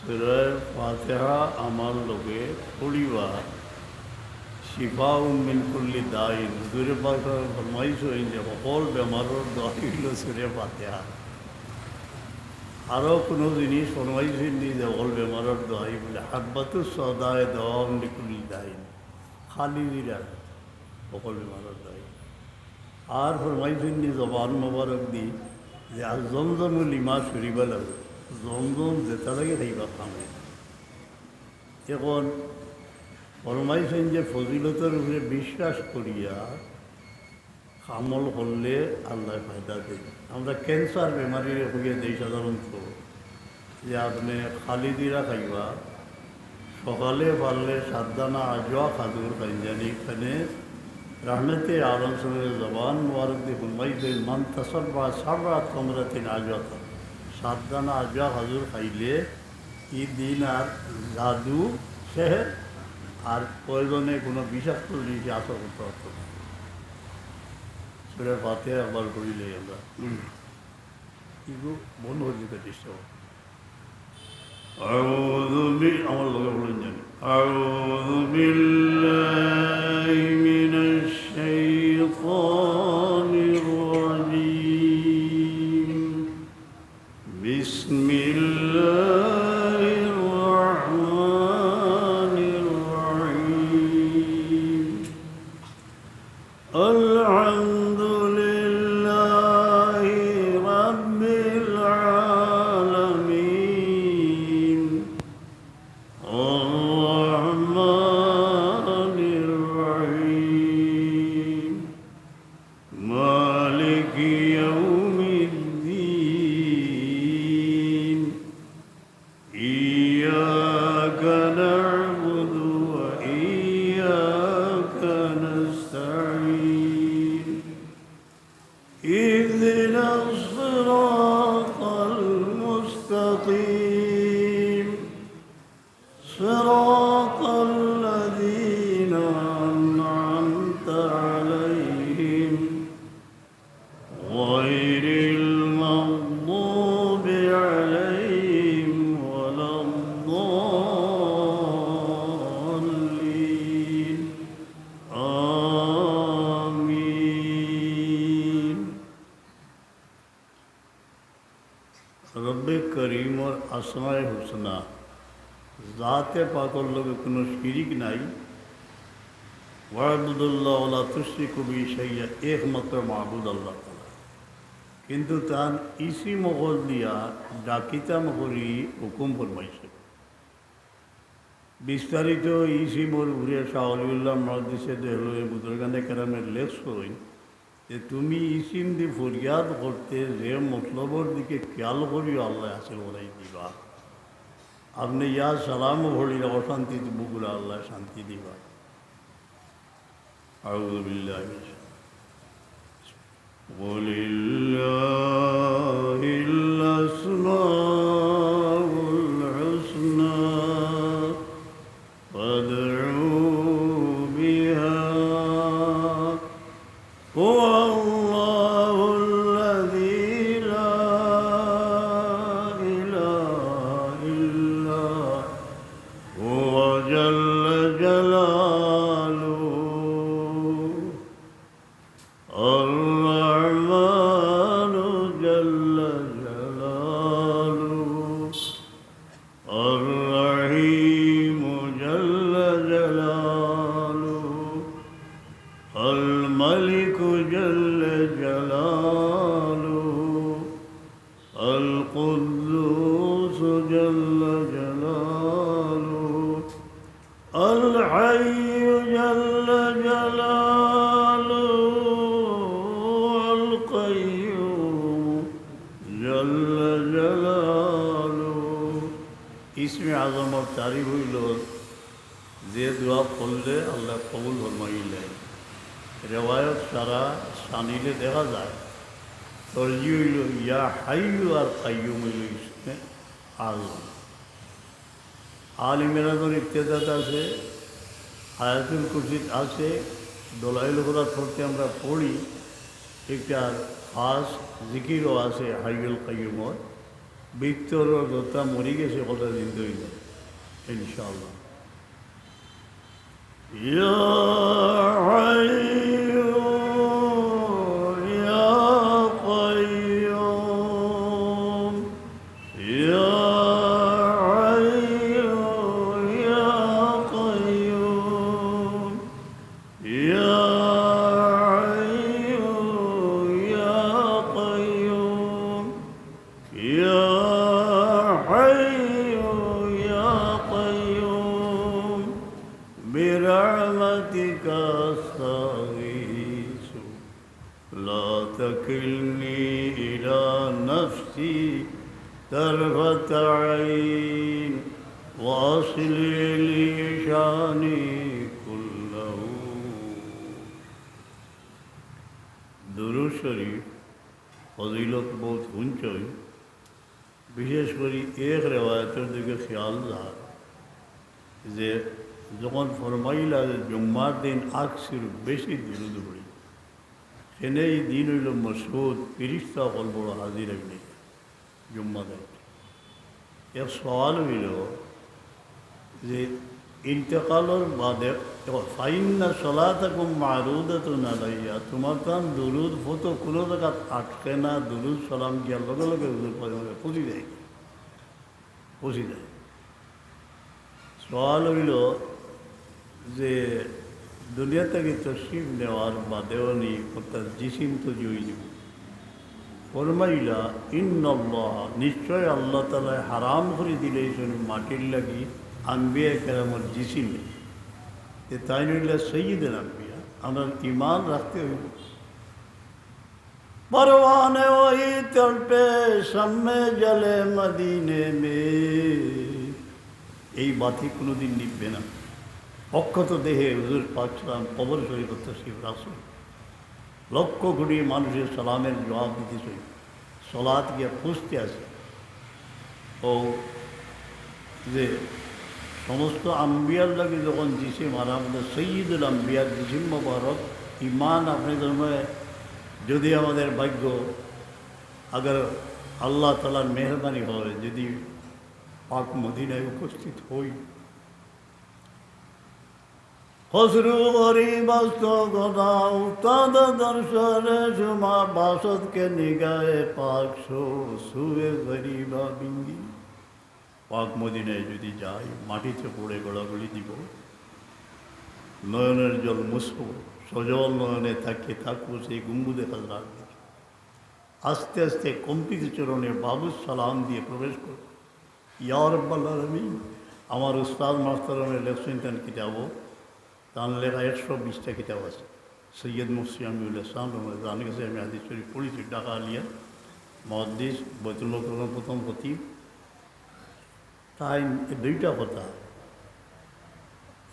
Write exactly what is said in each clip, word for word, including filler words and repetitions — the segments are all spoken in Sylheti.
সুরায়ে ফাতিহা আমার লগে পড়িবা, শিফাউন মিন কুল্লি দাইন। হুজুরে পাক ফরমাইছইন যে হকল বেমারর দোয়াই অইলো সুরায়ে ফাতিহা। আরো কুনু জিনিস ফরমাইছইন নি যে হকল বেমারর দোয়াই বুলে হাব্বাতুস সাওদায়ে দাওয়াউন লিকুল্লি দাইন, খালি জিরা হকল বেমারর দোয়াই। আর ফরমাইছইন নি জবান মোবারক দি যে আর জমজম লিমা শুরিবা লাহু, জমজম যেটা লাগে খাইবা কামে। এখন ফরমাইছইন যে ফজিলতর উপরে বিশ্বাস করিয়া আমল করলে আল্লায় ফায়দা দেইন। আমরা ক্যান্সার বেমারিরে কইয়া দেই সাধারণত যে আপনে খালি জিরা খাইবা, সকালে পারলে সাত দানা আজওয়া খাজুর খাইন জানি। এখানে রহমতে আলম সাহেবের জবান মোবারক দি ফরমাইছইন, মান তাসাব্বা সাবআ তামরাতিন আজওয়াতান, সাত দানা আজওয়া খাজুর খাইলে ই দিন আর জাদু, সেহের আর প্রয়োজনে কুনু বিষাক্ত জিনিসে আসর করতে পারতো না। সুরায়ে ফাতিহা একবার পড়িলে আমরা। ইগু বন্ধ অই যাইতে চেষ্টা করো। আউযু বি-, আমার লগে বলেন জানি। أعوذ بالله من الشيطان الرجيم. بسم الله الرحمن الرحيم. الحمد لله رب العالمين. الرحمن الرحيم. مالك يوم الدين. إياك نعبد وإياك نستعين. اهدنا الصراط المستقيم. صراط الذين أنعمت عليهم غير المغضوب عليهم ولا الضالين. آمين. রব্বে করিমর আসমায়ে হুসনা, জাতে পাকর লগে কুনু শিরিক নাই। ওয়াবুদুল্লাহ ওয়ালা তুশরিকু বিহি শাইয়া, একমাত্র মাবুদ আল্লাহ তাআলা। কিন্তু তান ইসিম অকল দিয়া ডাকিতাম করি হুকুম ফরমাইছে। বিস্তারিত ইসিমর উপরে শাহ অলিউল্লাহ মুহাদ্দিসে দেহলভী বুজুর্গানে কেরামে লেখছইন যে তুমি ইসিম দি ফরিয়াদ করতে যে মতলবর দিকে খেয়াল করিও আল্লায় হাসিল করাই দিবা। আপনে ইয়া সালামও পড়িলে অশান্তি বুকুলা আল্লায় শান্তি দিবা। أعوذ بالله من الشيطان. ولله الأسماء الحسنى فادعوه بها. هو الله الذي لا إله إلا هو جل جلاله. الرحمن جل جلاله. الرحيم جل جلاله. الملك جل جلاله. القدوس جل جلاله. الحي جل جلاله. القيوم جل جلاله. ইসমে আজমর তারিফ অইলো যে দোয়া করলে আল্লায় কবুল ফরমাইলে। রেওয়ায়ত সারা সানিলে দেখা যায়, তরজি অইলো ইয়া হাইয়ু আর কাইয়ুম অইলো ইসমে আজম। আল ইমরানর ইবতেদাত আছে, আয়াতুল কুরসিত আছে, দলাইল কুদরাত পড়তে আমরা পড়ি, একটা খাস জিকিরও আছে হাইয়ুল কাইয়ুমর। ভিতরর যেটা মরি গেছে, ওটা জিন্দা অইল, ইনশাআল্লাহ। يا حي يا قيوم، يا حي يا قيوم، يا حي يا قيوم، يا حي يا قيوم، برحمتك أستغيث، لا تكلني إلى نفسي طرفة عين، وأصلح لي شأني كله. দুরূদ শরীফ ফজিলত বউত হুনছইন। বিশেষ করি এক রেওয়ায়তর দিকে খেয়াল যায় যে যখন ফরমাইলা যে জুম্মার দিন আকসির বেশি দুরূদ পড়ি, সেনে এই দিন অইল মসউদ, ফিরিস্তা অকল বড় হাজির অইলে জুম্মার দিন। এক সওয়াল অইল যে ইন্তেকালর বাদে, দেখো, فإن صلاتكم معروضة علي, তুমার তান দুরূদ ফতো কুনু জাগাত আটকে না, দুরূদ সালাম গিয়া লগে লগে হুজুর পাকর পৌঁছি যায়, পৌঁছি যায়। সওয়াল অইল যে দুনিয়া থাকি তশরিফ নেওয়ার বাদেও নি, অর্থাৎ জিসিম তো জুই দিব। ফরমাইলা, إن الله, নিশ্চয় আল্লাহ তাআলায় হারাম করি দিলাইছইন মাটির লাগি আম্বিয়া কেরামর জিসিমে। তে তাইন অইলা সৈয়দুল আম্বিয়া, আমরার ইমান রাখতে অইব। پروانۂ وحی تڑپے شمع جلے مدینے میں, এই বাতি কোনোদিন নিভবে না। অক্ষত দেহে হুজুর পাক সালাম কবর শরীফ তশরিফ রাখছইন। লক্ষ কোটি মানুষের সালামের জবাব দিতেছইন। সলাত গিয়া পৌঁছতে আছে। ও যে সমস্ত আম্বিয়ার লাগি যখন জিসিম হারাম, সৈয়দুল আম্বিয়ার জিসিম মোবারক, ইমান আপনি জন্মে যদি আমাদের ভাগ্য, আগর আল্লাহ তাআলার মেহেরবানি হয়, যদি পাক মদিনায় উপস্থিত হই, خسرو غریب است و خدا افتاده در شهر شما، باشد که نگاه پاک شو سوی غریبا بینگری। পাক মদিনায় যদি যাই, মাটিতে পড়ে গড়াগড়ি দিব, নয়নের জল মুছব, সজল নয়নে তাকিয়ে থাকব সেই গম্বুজে খাজরার দিকে। আস্তে আস্তে কম্পিত চরণে বাবুস সালাম দিয়ে প্রবেশ করব। ইয়া রাব্বাল আলামিন, আমার উস্তাদ মাস্টাররে লেখছইন তান কিতাবো, তান লেখা একশো বিশটা কিতাব আছে। সৈয়দ মুফতি আমিউল ইসলাম রহমতুল্লাহ, তান কাছে আমি হাদিস শরীফ পড়ছি, ঢাকা আলিয়া, মুহাদ্দিস, বাইতুল মোকাররমর প্রথম খতিব। তাইন দুইটা কথা,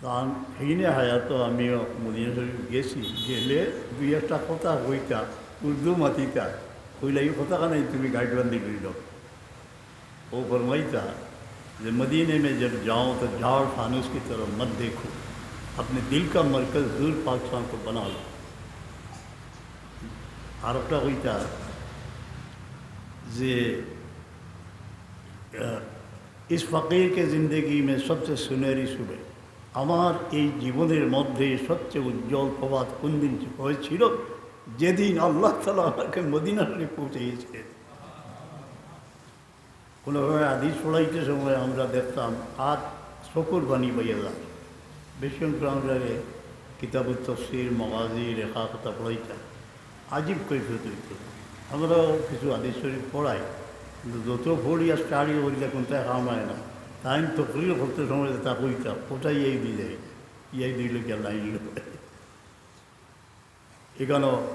তান হিনে হায়াতো আমিও মদিনা শরীফ গেছি, গেলে দুই একটা কথা কইতা, উর্দু মাতিতা, কইলা, "এই কথা কানাই তুমি গাইড বান্দি করি দাও।" ও ফরমাইতা যে, "मदीने में जब जाओ तो जाड़ फानूस की तरह मत देखो, अपने दिल का मरकज हुजूर पाक साहब को बना लो।" আর একটা কইতা যে, আহ, इस फकीर के ज़िंदगी में सबसे सुनहरी सुबह, আমার এই জীবনের মধ্যে সবচেয়ে উজ্জ্বল প্রভাত কোন দিন হয়েছিল? যেদিন আল্লাহ তাআলা আমাকে মদিনা শরীফ পৌঁছাইয়েছিলেন। কোনো সময় হাদিস পড়াইতে সময় আমরা দেখতাম আর চকুর পানি বইয়া যায়। বেশি অংশ আমরা কিতাবুত তফসির, মগাজি, লেখা কথা পড়াইতাম। আজীব কৈফিয়ত অইতো। আমরাও কিছু হাদিস শরীফ পড়াই, কিন্তু যত পড়ি আর স্টাডি করি, তা কোনটাই কাম হয় না। তাইন তকরির করতে সময় তা কইতা, ওটাই এই দিয়ে যায়, এই দুই লোক লাইন লোক। এখানেও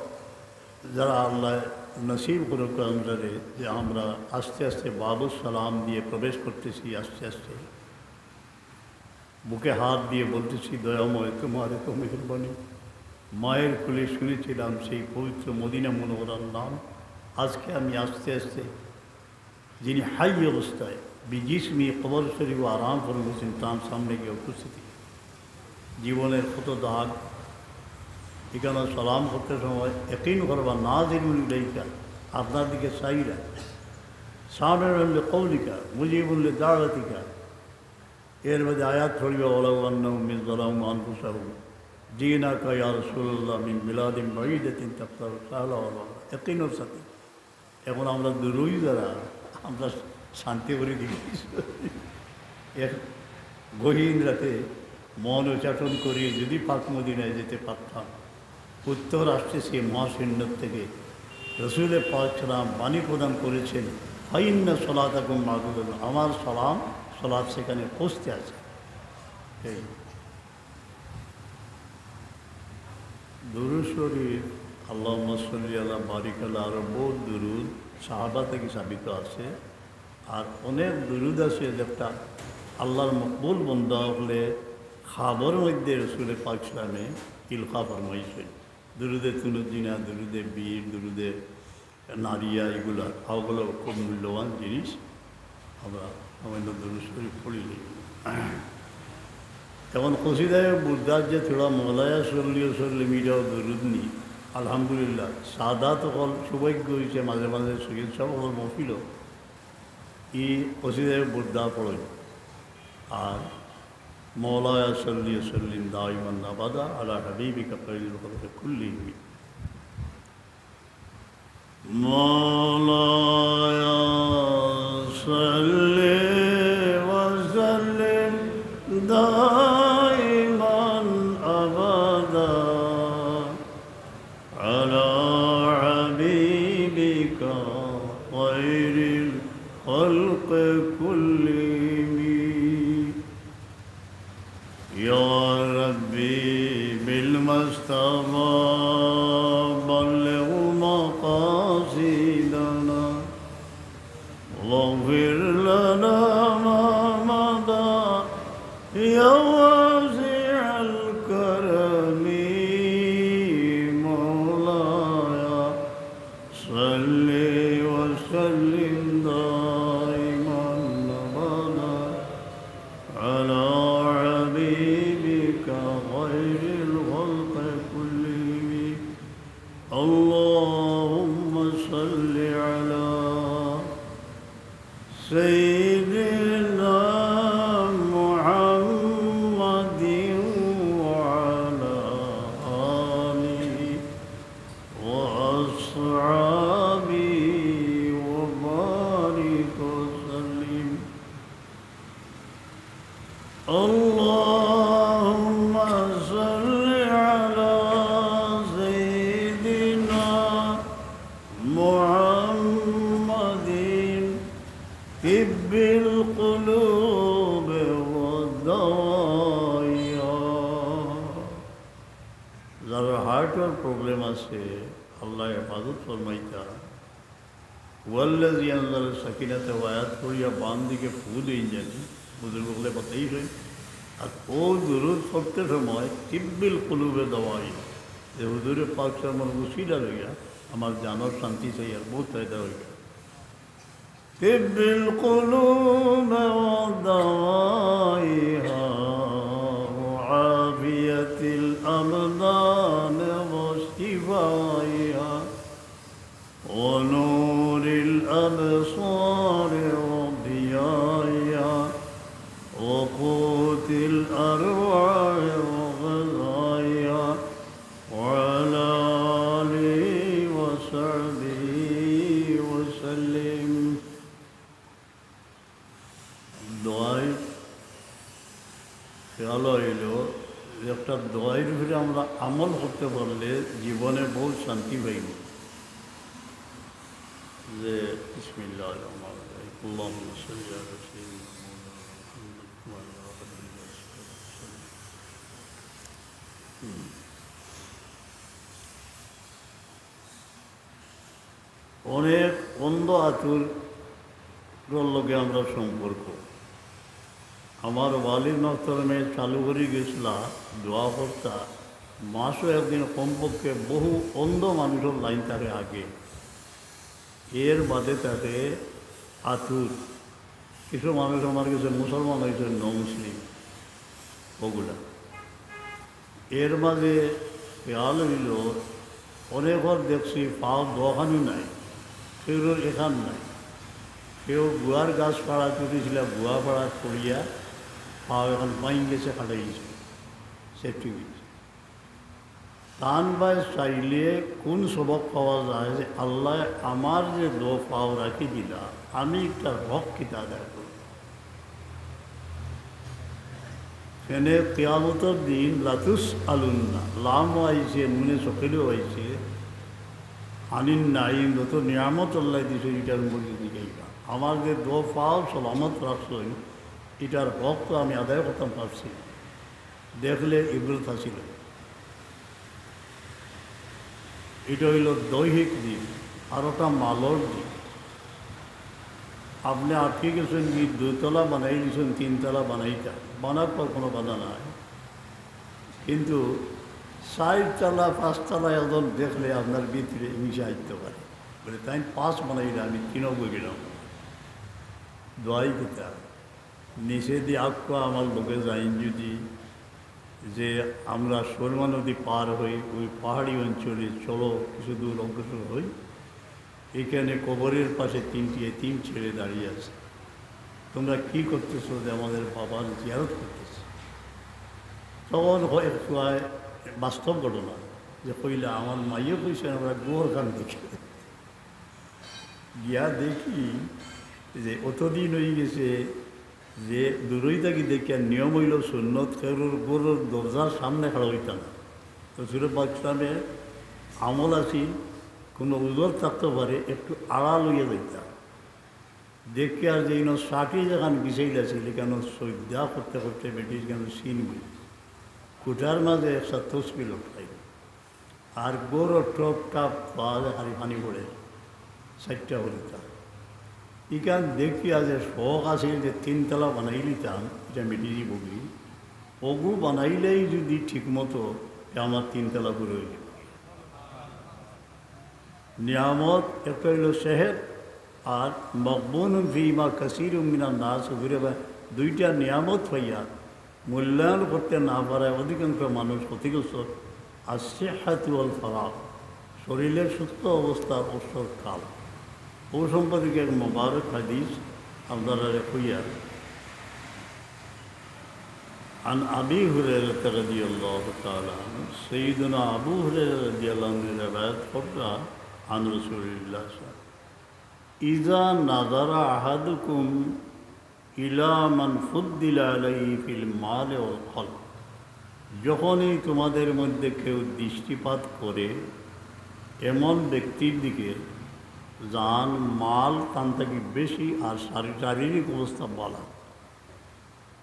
যারা আল্লাহ নসিব করুক আমরারে, যে আমরা আস্তে আস্তে বাবুস সালাম দিয়ে প্রবেশ করতেছি, আস্তে আস্তে বুকে হাত দিয়ে বলতেছি, "দয়াময়, তোমার এত মেহেরবানি।" মায়ের কোলে শুনেছিলাম সেই পবিত্র মদিনা মুনাওয়ারার নাম। আজকে আমি আস্তে আস্তে যিনি হাই অবস্থায় বিজিসমি কবর শরীফ আরাম ফরমাইছেন, তার সামনে গিয়ে উপস্থিত। জীবনের কত দাগ, এখানে সালাম করতে সময় একই করবা, নাজিরুন ইলাইকা, আপনার দিকে চাইরা। سامع لقولك مجيب لدعوتك। এর বাদে আয়াত পড়িবা, ولو أنهم إذ ظلموا أنفسهم جئناك يا رسول الله من بلاد بعيدة تبتغي السهل والعذر। একিনর সাথে। এখন আমরা দূরই যারা, আমরা শান্তি করি দিই। এক গহীন রাতে মন উচ্চাটন করিয়া যদি পাক মদিনায় যেতে পারতাম, উত্তর আসতেছে মহাশূন্য থেকে। রসুলে পাক সালাম বাণী প্রদান করেছেন, "ফাইন্না সলাতাকুম মারুদুন", আমার সালাম, সলাত সেখানে পৌঁছতে আছে। এই দুরূদ শরীফ, আল্লাহুম্মা সাল্লি আলা, বারিক আলা, আরো বহুত দুরূদ সাহাবা থেকে সাবিত আছে। আর অনেক দুরূদ আছে যেটা আল্লাহর মকবুল বন্দা অকলে খাবর মধ্যে রসুলে পাক সালামে ইলকা ফরমাইছেন। দুরূদে তুনুদ্দিনা, দুরূদে বীর, দুরূদে নারিয়া, এগুলা, ওগুলো খুব মূল্যবান জিনিস। আমরা সামান্য দুরূদ শরীফ পড়ি। এখন কসিদায়ে বুর্দার যে থুড়া মওলায়া সল্লি ওয়া সাল্লিম, ইটাও দুরূদ নি। আলহামদুলিল্লাহ, সাদাত অকল সৌভাগ্য অইছে মাঝে মাঝে সৈয়দ সাব অকলর মহফিলো ই কসিদায়ে বুর্দা পড়ইন। আর مولاي صل وسلم دائما أبدا على حبيبك خير الخلق كلهم. مولاي صل وسلم دائما أبدا على حبيبك خير الخلق كلهم. يا ربي بالمصطفى بلغ مقاصدنا، واغفر لنا ما مضى يا واسع الكرم. مولاي صل وسلم دائما أبدا على حبيبك خير الخلق كلهم. اللهم صل على سيدنا محمد وعلى آله وأصحابه وبارك وسلم. اللهم صل على سيدنا محمد طب القلوب ودوائها. যারা হার্টর প্রবলেম আছে, আল্লাহ হেফাজত ফরমাইতা। والذي أنزل السكينة আয়াত পড়িয়া বাম দিকে ফু দেইন জানি, বুজুর্গ অকলে বাতাইছইন। আর ও দুরূদ পড়তে সময় তিব্বিল কুলুবে দাওয়াই, যে হুজুরে পাক সালামর উসিলা লইয়া আমার জানর শান্তি চাই, আর বহুত ফায়দা অইবো। طب القلوب ودوائها وعافية الأبدان وشفائها ونور الأبصار وضيائها وقوت الأرواح وغذائها وعلى آله وصحبه وسلم. দোয়াই খেয়াল অইলো যে একটা দোয়াইর উপরে আমরা আমল করতে পারলে জীবনে বহুত শান্তি পাইব। যে বিসমিল্লাহির রহমানির রহিম, اللهم صل على سيدنا مولانا محمد وعلى آله وصحبه وسلم. হুম। অনেক অন্ধ আতুর লগে আমরা সম্পর্ক। আমার ওয়ালিদ মোহতরমে চালু করি গেছলা দোয়া করতা, মাসো একদিন কমপক্ষে বহু অন্ধ মানুষর লাইন থাকে আগে, এর বাদে থাকে আতুর। কিছু মানুষ আমার গেছে মুসলমান অইছে, নন মুসলিম, ওগুলা। এর মাঝে খেয়াল অইলো, অনেকর দেখছি পাও দুইখানউ নাই, কেউরর এখান নাই। কেউ গুয়ার গাছ ফাড়া তুলিছিল, গুয়া ফাড়া পড়িয়া পাও এখন বাইন গেছে, ফাটাই গেছে, সেফটি গেছে। তান ভাই চাইলে কোন সবক পাওয়া যায় যে আল্লাহ আমার যে দো পাও রাখি দিলা, আমি একটা হক কিতা আদায় করব। কেনে কিয়ামতর দিন লাতুস আলুন্না, লাম আইছে, নুনে সকিলেও আইছে, আনিন নাইম, যত নিয়ামত আল্লাহ দিছে, এটার মধ্যে দিকেইবা। আমার যে দো পাও সালামত রাখছইন, এটার হক তো আমি আদায় করতাম পারছি না। দেখলে ইব্রত হাসিল। এটা হইল দৈহিক দিক, আর ওটা মালর দিক। আপনি আটকে গেছেন কি দুতলা বানাই দিয়েছেন, তিনতলা বানাইতা, বানার পর কোনো বাধা নাই, কিন্তু চারতলা পাঁচতলা একজন দেখলে আপনার ভিতরে হিংসা আসতে পারে, বলে, "তাই পাঁচ বানাইলে আমি তিনও গেলাম।" দোয়াই কিতা? নিচে দি আক্কা আমার লোকে যাইন যদি, যে আমরা সুরমা নদী পার হই, ওই পাহাড়ি অঞ্চলে চলো, কিছু দূর অগ্রসর হই, এখানে কবরের পাশে তিনটি এতিম ছেলে দাঁড়িয়ে আছে, তোমরা কি করতেছো? যে আমাদের বাবার জিয়ারত করতেছে। তখন হয় একটু আয় বাস্তব ঘটনা, যে কইলা, "আমার মাইয়ে কইছে আমরা গোর কান দেখে।" গিয়া দেখি যে অতদিন হয়ে গেছে, যে দূরই থাকি দেখিয়া নিয়ম হইল সুন্নত, কেউর ঘরর দরজার সামনে খাড়া হইতাম না। রসুল পাক ইসলামে আমল আছিল, কোনো উজর থাকতে পারে, একটু আড়াল হইয়া যাইতাম। দেখি আর যে ইনো ষাটি যেখান বিছাইল আছিল, কেন সৈদ্যা করতে করতে বেটির কেন সিন হইল, খুঁটার মাঝে একটা তসবি লটকাইল। আর গরু টপ টাপ পাওয়া যায়, খালি পানি পড়ে, চারটা হরিতা। ইখান দেখিয়া যে শখ আছিল যে তিনতলা বানাই নিতাম, এটা মিটি যাইবগি। অগু বানাইলেই যদি ঠিকমতো, এ আমার তিনতলা পুরা হয়ে যাবে। নিয়ামত একটা হইল সেহেত, আর মকবুন ফিমা কাসির মিনান নাস, ঘুরে বা দুইটা নিয়ামত পাইয়া মূল্যায়ন করতে না পারায় অধিকাংশ মানুষ ক্ষতিগ্রস্ত। আর সেহাতু আল ফারাগ, শরীরের সুস্থ অবস্থার অবসর কাল। ও সম্পর্কে এক মোবারক হাদিস আপনারা কইয়া। عن أبي هريرة رضي الله تعالى عنه, সৈয়দনা আবু হুরায়রা রাদিয়াল্লাহু আনহু রেওয়ায়াত কররা, عن رسول الله صلى الله عليه وسلم, إذا نظر أحدكم إلى من فضل عليه في المال والخلق, যখনই তোমাদের মধ্যে কেউ দৃষ্টিপাত করে এমন ব্যক্তির দিকে, যান মাল তান থাকি বেশি আর শারী-, শারীরিক অবস্থা ভালা,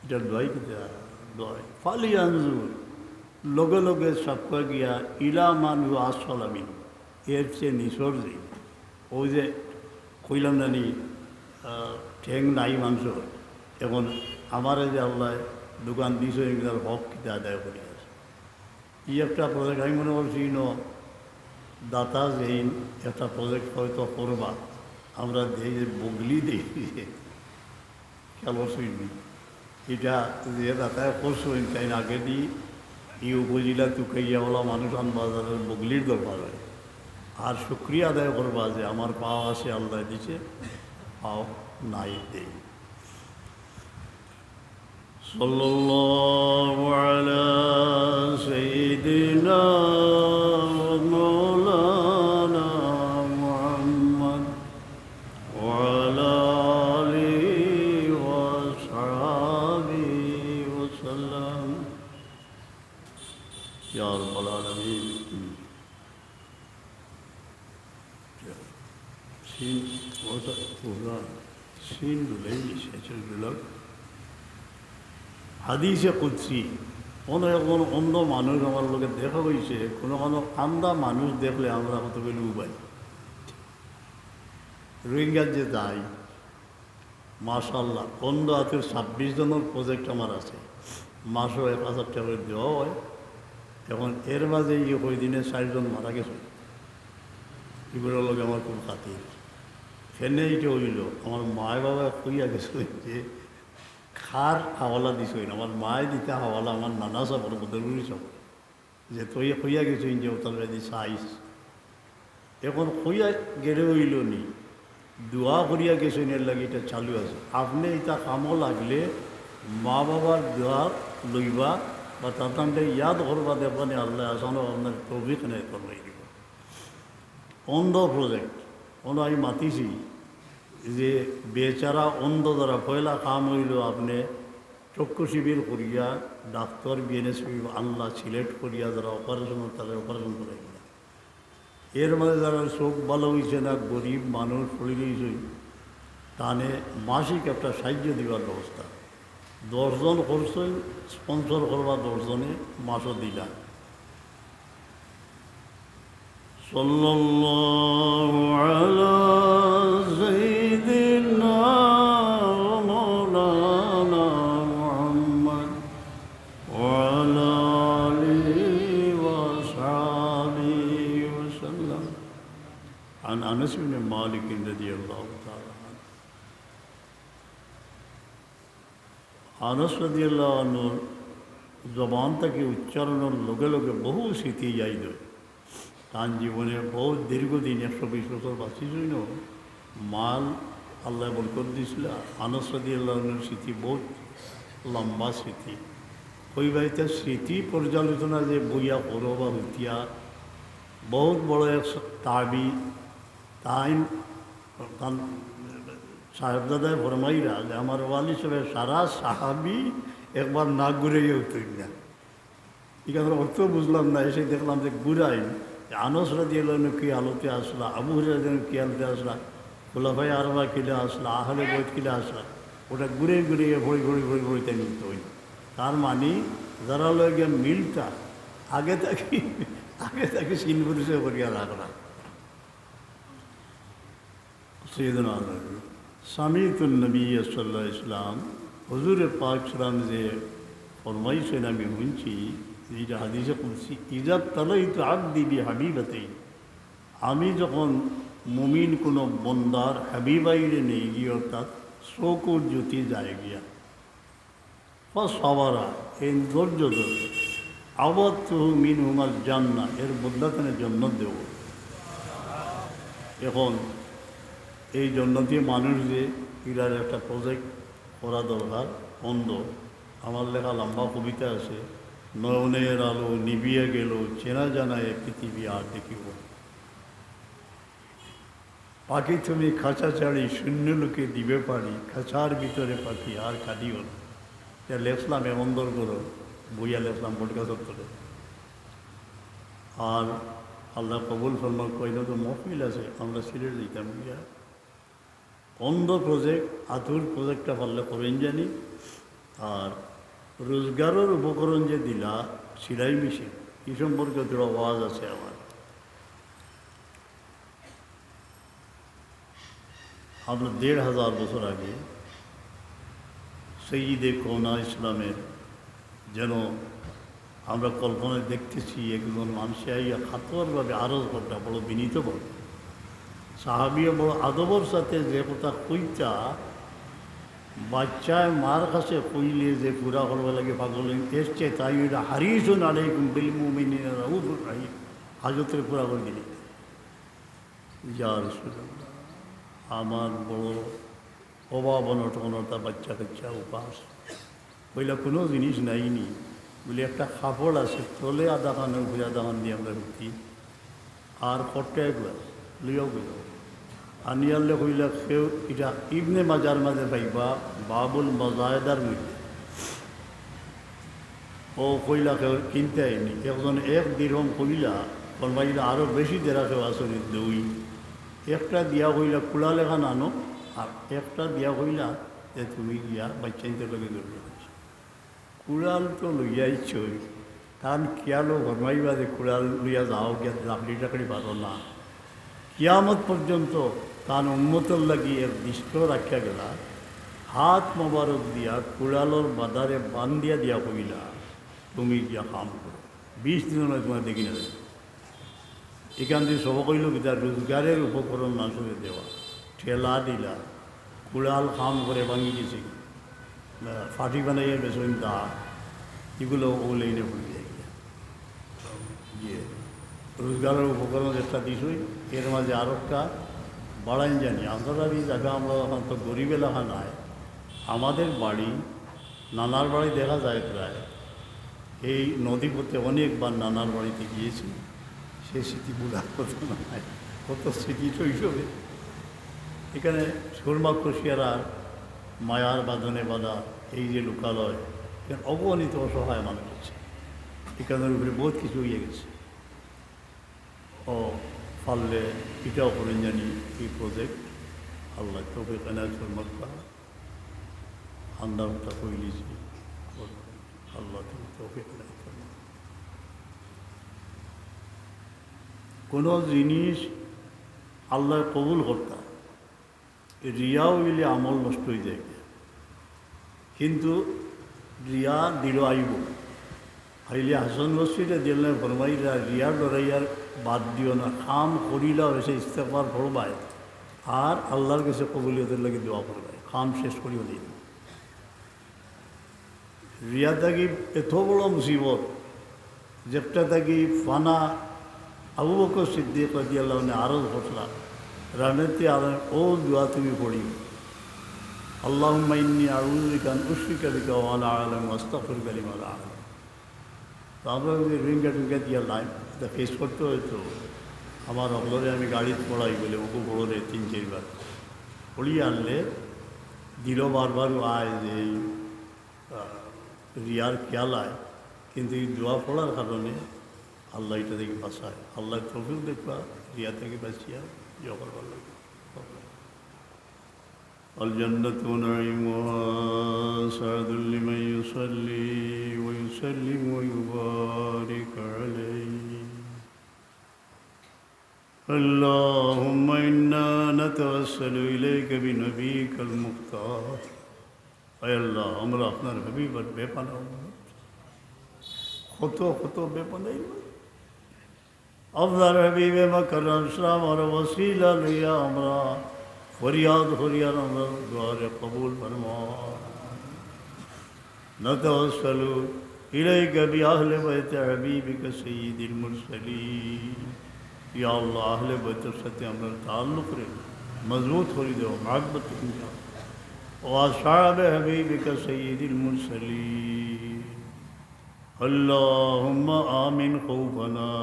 এটা দোয়াই কিতা? দোয়াই। ফালিয়ানজুর, লগে লগে সাক্কা গিয়া, ইলা মান হুয়া আসফালা মিন, এর চেয়ে নিচর যে, ওই যে কইলাম নানি, আহ, ঠেং নাই মানুষর, এখন আমারে যে আল্লাহ দোকান দিছে, এগুলার হক কিতা আদায় করি আছে। ই একটা প্রজেক্ট আমি মনে করছি, ইনো দাতা যেইন একটা প্রজেক্ট হয়তো করবা, আমরা দেই যে বগলি দেই, খেয়াল করছইন নি? এটা যে দাতায় করছইন, তাইন আগেদি ই উপজেলা তুকাইয়াওয়ালা মানুষ আন বাজারের বগলির দরকার হয়। আর শুক্রিয়া আদায় করবা যে আমার পাও আছে, আল্লাহ দিছে, পাও নাই দেই। صلى الله على سيدنا ومولانا محمد وعلى آله وأصحابه وسلم. يا رب العالمين. সিন, ওটা পুরা সিন দুলাই নিছে, এটা দুলাক। হাদিসে কুদসি, কোনো একজন অন্ধ মানুষ আমার লগে দেখা হইছে, কোনো কোনো আন্ধা মানুষ দেখলে আমরা কত বেলু উবাই। রোহিঙ্গার যে দায়, মাশাআল্লাহ, অন্ধ আতুর ছাব্বিশ জনর প্রজেক্ট আমার আছে, মাসও এক হাজার টাকা করে দেওয়া হয়। এখন এর মাঝে এই কয়দিনে চারজন মারা গেছে, এগুলোর লগে আমার খুব খাতির। কেনে এটা হইল, আমার মায় বাবায় কইয়া গেছে যে কার হাওলা দিছইন, আমার মায় দিতা হাওলা আমার নানা সাবর বদরুরি সাব, যে তুই কইয়া গেছইন যে ওটার বাদে চাইস। এখন কইয়া গেলে হইল নি, দোয়া করিয়া গেছইন, এর লাগি ইটা চালু আছে। আপনে ইতা কামো লাগলে মা বাবার দোয়া লইবা বা তাতানরে ইয়াদ করবা, দেখবা নি আল্লায় আসানো আপনার তৌফিক এনায়েত করবা। অন্ধ প্রজেক্ট, অনো আমি মাতিছি যে বেচারা অন্ধ যারা, পয়লা কাম অইলো আপনে চক্ষু শিবির করিয়া ডাক্তার, বিএনএসপি আনলা, সিলেক্ট করিয়া যারা অপারেশন, তারা অপারেশন করাইলা। এর মাঝে যারা চোখ ভালা অইছে না, গরিব মানুষ পড়ি রইছে, তানে মাসিক একটা সাহায্য দিবার ব্যবস্থা। দশজন করছইন, স্পন্সর করবা দশজনে, মাসও দিলা। صلى الله على سيدنا ومولانا محمد وعلى آله وأصحابه وسلم. عن أنس بن مالك رضي الله تعالى عنه. আনাস রাদিয়াল্লাহু আনহুর জবান থাকি উচ্চারণর লগে লগে বহু স্মৃতি যাইত। তান জীবনে বহুত দীর্ঘদিন, একশো বিশ বছর বাঁচিছইন। মাল আল্লায় বরকত দিছিলা। আনাস রাদিয়াল্লাহু আনহুর স্মৃতি বহুত লম্বা স্মৃতি। কইবা ইতা স্মৃতি পর্যালোচনা যে বইয়া করো বা হুতিয়া, বহুত বড় এক তাবি, তাইন, তান সাহেবজাদায় ফরমাইরা যে আমার ওয়ালি সাহেব সারা সাহাবি একবার না ঘুরাইয়া উঠইন না। ইখানর অর্থ বুঝলাম না, এসে দেখলাম যে ঘুরাইন, যে আনাস রাদিয়াল্লাহু আনহু কি হালতে আসলা, আবু হুরায়রা রাদিয়াল্লাহু আনহু কি হালতে আসলা, খুলাফায়ে আরবা কিলা আসলা, আহলে বাইত কিলা আসলা, ওটা ঘুরে ঘুরে ফড়ি ফড়ি ফড়ি ফড়ি তাইন উঠইন। তার মানে যারা লগে মিলতা আগে থাকি, আগে থাকি সিন পরিচয় করিয়া রাখরা। সৈয়দনা আলী, সামিতুন নবী সাল্লাল্লাহু আলাইহি ওয়াসাল্লাম, হুজুরে পাক সাল্লাম যে ফরমাইছেন আমি শুনছি, যেটা হাদিসে কুদসি, "ইজা তালাইতু আবদি বি হাবিবাতাইন", আমি যখন মুমিন কোনো বন্দার হাবিবাইরে নেই গিয়ে, অর্থাৎ চকুর জ্যোতি যায় গিয়া, ফাসাবারা, এই ধৈর্য ধরে, আওয়াদতুহু মিনহুমাল জান্নাহ, এর বদলা তানে জন্নত দেব। এখন এই জন্নতি মানুষ যে, ইরার একটা প্রজেক্ট করা দরকার। অন্ধ, আমার লেখা লম্বা কবিতা আছে, নয়নের আলো নিবিয়া গেল, চেনা জানা এ পৃথিবী আর দেখিব না। পাখি তুমি খাঁচা ছাড়ি শূন্য লোকে দিবে পাড়ি, খাঁচার ভিতরে পাখি আর কাঁদিও না। ইটা লেখলাম এ অন্ধর ঘরো, বইয়া লেখলাম বটগাছ তলে। আর আল্লাহ কবুল ফরমাক, কইলে তো মহফিল আছে, আমরা সিলেট যাইতাম গিয়া। অন্ধ প্রজেক্ট, আতুর প্রজেক্টটা পারলে করইন জানি। আর রোজগারর উপকরণ যে দিলা, সেলাই মেশিন, ই সম্পর্কে থুড়া ওয়াজ আছে আমার। আমরা দেড় হাজার বছর আগে সৈয়দে কওনা ইসলামের যেন আমরা কল্পনায় দেখতেছি একজন মানুষে আইয়া কাতরভাবে আরজ করতা, বড় বিনীতভাবে। সাহাবিয়ে বড় আদবর সাথে যে কথা কইতা, বাচ্চায় মার কাছে কইলে যে পুরা করবার লাগি পাগল অইন, এর চেয়ে তাই অইলা হারিসুন আলাইকুম বিল মুমিনিনা রাউফুর রাহিম। হাজতরে পুরা করি দিলি। ইয়া রাসূলুল্লাহ, আমার বড় অভাব অনটন, অতা বাচ্চা কাচ্চা উপাস। কইলা, "কুনু জিনিস নাই নি?" বলি, "একটা কাপড় আছে, তলে আধাখান, উপরে আধাখান দি আমরা হুতি, আর খটকা এগুলা লইয়াও গেল।" আনিয়ালে কইলা, "কেউ ইটা ইবনে মাজার মাঝে পাইবা, বাবুল মাজায়েদার মধ্যে।" ও কইলা, "কেউ কিনতে আইনি।" একজন এক দিরহম কইলা, ফরমাইলা, "আরো বেশি দেরা কেউ আছে নি, দুই।" একটা দিয়া কইলা, "কুড়াল এখান আনো," আর একটা দিয়া কইলা যে, "তুমি গিয়া বাচ্চাইন্তর লগে জড়িয়ে আছো।" কুড়াল তো লইয়া আইছই, তান খিয়ালও ফরমাইবা যে কুড়াল লইয়া যাও গিয়া লাকড়ি টাকড়ি বারো না। কিয়ামত পর্যন্ত তান উম্মতর লাগি এক দৃষ্ট রাখিয়া গেলা, হাত মোবারক দিয়া কুড়ালর বাদারে বান্ধিয়া দিয়া কইলা, "তুমি গিয়া কাম করো, বিশ দিন নয় তোমার দেখি না।" এখান থেকে সবক অইল কিতা, রোজগারের উপকরণ মানুষরে দেওয়া, ঠেলা দিলা, কুড়াল কাম করে ভাঙি গেছে, ফাটি বানাইয়া বেসইন দা, এগুলো ও লাইনে পড়ে যায়। ইয়ে, রোজগারের উপকরণ একটা দিছই, এর মাঝে আরো একটা বাড়াইন জানি। আমরা এই জায়গা আমরা অখন তো গরিব এলাকা নায়। আমাদের বাড়ি, নানার বাড়ি দেখা যায় প্রায়। এই নদীপথে অনেকবার নানার বাড়িতে গিয়েছি, সে স্মৃতি ভুলার কথা নয়। কত স্মৃতি শৈশবে। এখানে সুরমা কুশিয়ারা মায়ার বাঁধনে বাঁধা এই যে লোকালয়, এখানে অগণিত অসহায় মানুষ আছে। এখানের উপরে বহুত কিছু হয়ে গেছে। ও পারলে এটাও করেন জানি এই প্রজেক্ট। আল্লাহ তৌফিক এনায়েত ফরমাক্কা। আন্দাজটা কইলিছি, আল্লাহ তুমি তৌফিক এনায়েত ফরমাক্কা। কোনো জিনিস আল্লাহ কবুল করতা, রিয়া অইলে আমল নষ্ট হয়ে যায়। কিন্তু রিয়া দিল আইব। আইলে হাসান বসরি রাদিয়াল্লাহু আনহু ফরমাইরা, "রিয়া ডরাইয়ার বাদ দিও না, কাম করিলা হয়েছে ইস্তেগফার পড়বায়, আর আল্লাহর কাছে কবুলিয়তের লাগি দোয়া করবায়, কাম শেষ করিও দিন।" রিয়া থাকি এত বড় মুসিবত, যেটা থাকি ফানা আবু বকর সিদ্দিক রাদিয়াল্লাহু আনহু আরজ করলা, রানেতে আর ও দোয়া তুমি পড়িও, "আল্লাহুম্মা ইন্নী আউযু বিকা আন উশরিকা বিকা ওয়া আনা আ'লামু ওয়া আস্তাগফিরুকা লিমা লা আ'লামু।" তো আমরা ওই যে রোহিঙ্গা টোহিঙ্গা দিয়া লাইন, এটা ফেস করতে হয়তো আমার অকলরে আমি গাড়িত পড়াই বলে, ওকে বড় রে তিন চারবার পড়িয়ে আনলে দিল বারবার আয় যে এই, আহ, রিয়ার খেয়াল আয়, কিন্তু এই দোয়া পড়ার কারণে আল্লাহ এটা থেকে বাঁচায়। আল্লাহ তৌফিক দেখবা রিয়া থেকে বাঁচিয়া ইয়ে করবার লাগে। الجنة ونعيمها سعد لمن يصلي ويسلم ويبارك عليه. اللهم إنا نتوسل إليك بنبيك المختار. আয় আল্লাহ, আমরা আপনার হাবিবের বেপানা উম্মত, কত কত বেপানা উম্মত। আপনার হাবিবে মুকাররম সাল্লাল্লাহু আলাইহি ওয়াসাল্লামর ওসিলা লইয়া আমরা ফরিয়াদ করিয়ার আমরা দুয়ারে কবুল ফরমাও। نتوسل إليك بأهل بيت حبيبك سيد المرسلين. ইয়া আল্লাহ, আহলে বাইতের সাথে আমরা তাআল্লুকরে মজবুত করি দেও, মহব্বত করি দেও। وأصحاب حبيبك سيد المرسلين. اللهم آمن خوفنا.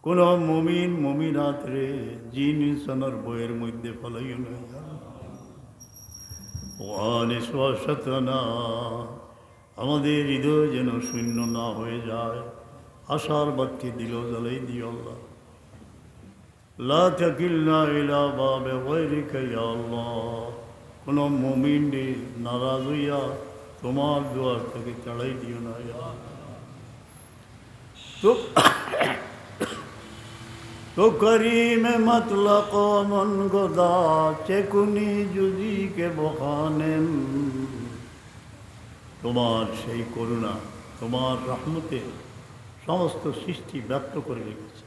কোন মুমিন মুমিনাতরে জিন ইনসানর ভয়ের মধ্যে ফালাইও না, ইয়া আল্লাহ। وآنس وحشتنا. আমাদের হৃদয় যেন শূন্য না হয়ে যায়, আশার বাতি দিল জ্বালাই দিও আল্লাহ। لا تكلنا إلى باب غيرك يا الله. কোন মুমিনরে নারাজ হইয়া তোমার দুয়ার থেকে তাড়াই দিও না, ইয়া আল্লাহ। تو، تو کریم مطلق و من گدا، چه کنی جزی که بخوانم. তোমার সেই করুণা, তোমার রহমতে সমস্ত সৃষ্টি ব্যপ্ত করে রেখেছে।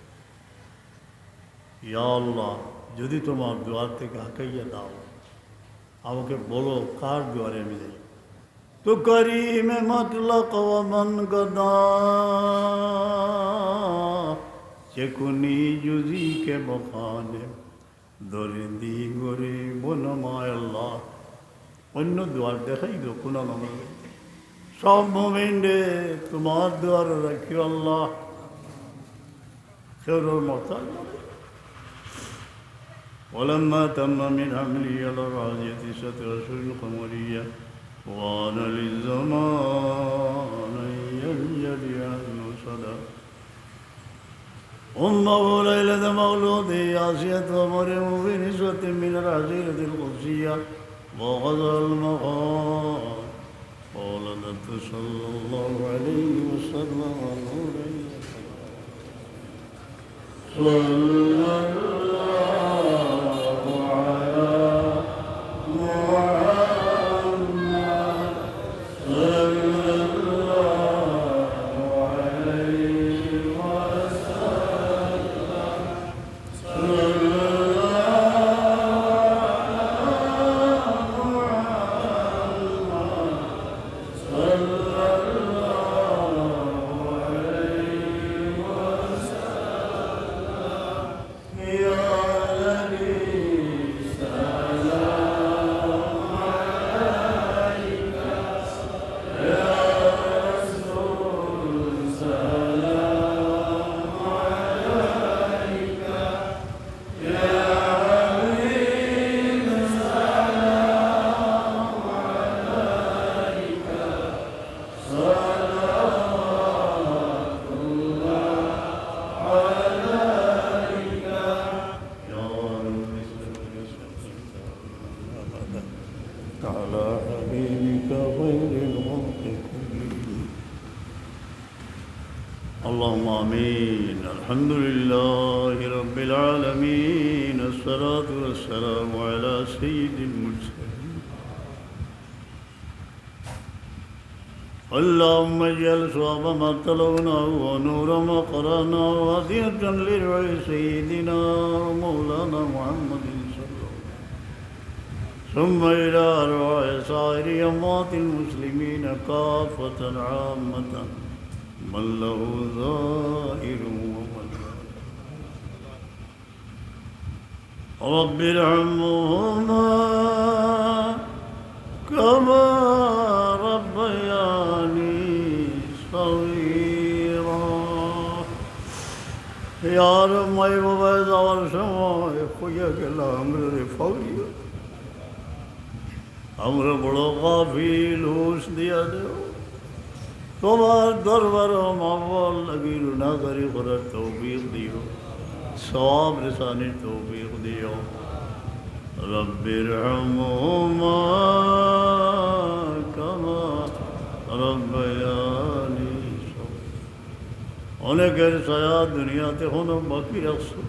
ইয়া আল্লাহ, যদি তোমার দুয়ার থেকে হাঁকাইয়া দাও, আমাকে বলো কার দুয়ারে আমি যাই। تو کریم مطلق و من گدا، چه کنی جزی که بخوانم، دردی غریب نما. আল্লাহ, অন্য দুয়ার দেখাই দেও, কোন নাম? সব মুমিনরে তোমার দুয়ারে রাখিও আল্লাহ। কেউর মহতাজ না। ولما تم من حمله على الراجح تسعة أشهر قمرية، وآن للزمان أن ينجلي عنه صدى أمه ليلة مولده آسية ومريم في نسوة من الحصيلة القدسية، وغزا المقام، وولدته صلى الله عليه وسلم نورا يتلألأ. صلى الله على محمد، صلى الله عليه وسلم. صلى الله على محمد، صلى الله عليه وسلم. خير الخلق كلهم. اللهم آمين. الحمد لله رب العالمين، الصلاة والسلام على سيد المرسلين. اللهم اجعل ثواب ما تلوناه ونور ما قرأناه هدية لروح سيدنا ومولانا محمد صلى الله عليه وسلم، ثم إلى أرواح سائر أموات المسلمين كافة عامة، من له زائر ومن له رب ارحمهما كما ربياني صغيرا। ইয়া রব, মাই বাবায় যাওয়ার সময় কইয়া গেলা, আমরারে ফাউরিও। আমরা বড় গাফিল, হুশ দিয়া দেও। তোমার দরবারো মাফর লাগি রুনাজারি করার তৌফিক দিও, সওয়াব রেসানির তৌফিক দিও। رب ارحمهما كما ربياني صغيرا। অনেকের ছায়া দুনিয়াতে এখনো বাকি রাখছো।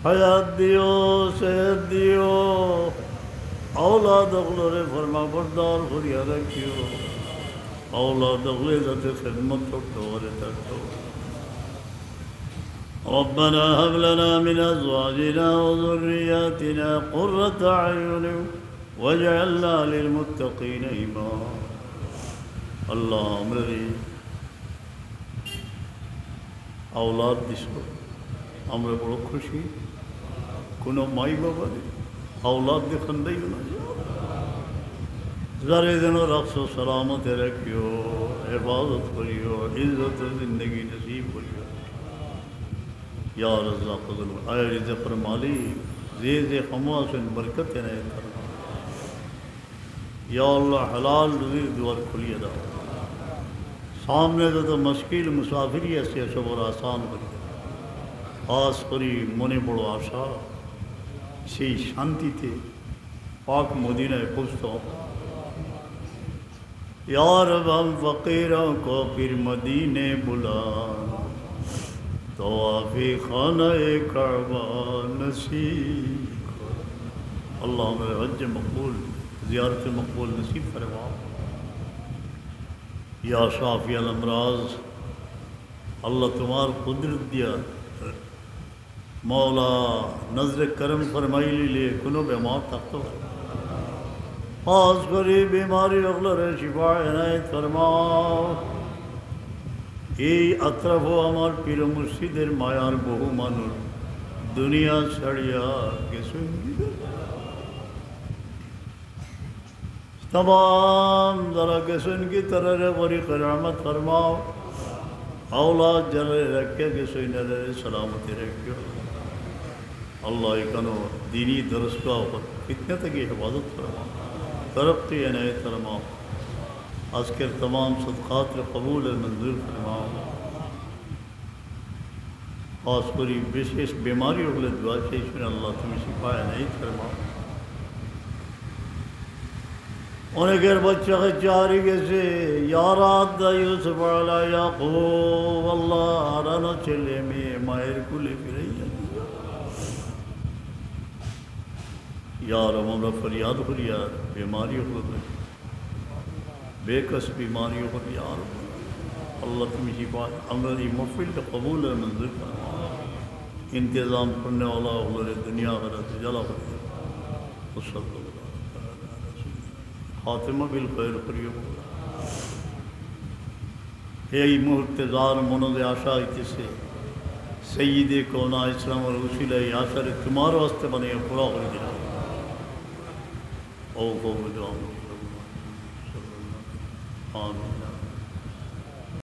হায়াত দিও, সেহত দিও, আওলাদ অকলরে ফরমাবরদার করিয়া রাখিও। আওলাদ অকলে যাতে খেদমত করতে পারে, তার তৌফিক। ربنا هب لنا من أزواجنا وذرياتنا قرة أعين واجعلنا للمتقين إماما। আল্লাহ, আমরারে আওলাদ দিছো, আমরা বড় খুশি। কোনো মাই বাবারে আওলাদ দিয়া কান্দাইও না। যারে যেন রাখছো, সালামতে রাখিও, হেফাজত করিও, ইজ্জত জিন্দেগি নসিব করিও। ইয়া রাজ্জাক, আয় রিজিকর মালিক, যে যে কামো আছইন, বরকত এনায়েত ফরমাও। ইয়া আল্লাহ, হালাল রুজির দুয়ার খুলিয়া দাও। সামনে যত মুশকিল মুসাফিরি আছে, সবর আসান করি দাও। খাস করি মনে বড় আশা, সেই শান্তিতে পাক মদিনায় পৌঁছতাম। یا رب، ہم فقیروں کو پھر مدینے بلا، طواف خانہ کعبہ نصیب کرو۔ আল্লাহ, আমরারে হজ্জে মকবুল, জিয়ারতে মকবুল নসিব ফরমাও। ইয়া শাফিয়াল আমরাজ, আল্লাহ, তোমার কুদরত দিয়া মাওলা নজরে করম ফরমাইলিলে কোনো বেমার থাকতো পারে। খাস করি বেমারি অকলরে শিফা এনায়েত ফরমাও। এই আতরাফো আমার পীর মুর্শিদের মায়ার বহু মানুষ দুনিয়া ছাড়িয়া গেছইন। তামাম যারা গেছইন গি, তারারে বড়ি কেরামত ফরমাও। আওলাদ যারারে রাখিয়া গেছইন, তারারে সালামতে রাখিও। আল্লাহ, এখানো দিনি দরসগাহ ফিতনা থাকি হেফাজত ফরমাও, তরক্কি এনায়েত ফরমাও। আজকের তামাম সদকাতরে কবুল আর মঞ্জুর ফরমাও। খাস করি বিশেষ বেমারি অকলর দোয়া চাইছইন, আল্লাহ, তুমি শিফা এনায়েত ফরমাও। অনেকের বাচ্চা কাচ্চা হারি গেছে, ইয়া রাদ্দা ইউসুফ আলা ইয়াকুব, আল্লাহ, হারানো ছেলে মেয়ে মায়ের কোলে ফিরাইয়া দিও। ইয়া রব, আমরা ফরিয়াদ করি আর বেমারি অকলর লাগি, বেকস বেমারি অকলর লাগি, ইয়া রব, আল্লাহ, তুমি শিফা, আমরার এই মাহফিলটা কবুল আর মঞ্জুর করো। ইন্তেজাম করনেওয়ালা অকলরে দুনিয়া আখিরাতে উজালা করি দেও। ওয়া সাল্লাল্লাহু তাআলা আলা সাইয়্যিদিনা, খাতিমা বিল খায়র করিও। এই মুহূর্তে যার মনে যে আশা হইতেছে, সাইয়্যিদে কাওনাত ইসলামের উসিলায় এই আশারে তোমার ওয়াস্তে বানাইয়া পুরা করি দিলাম। ও কবুল আমল। আমিন।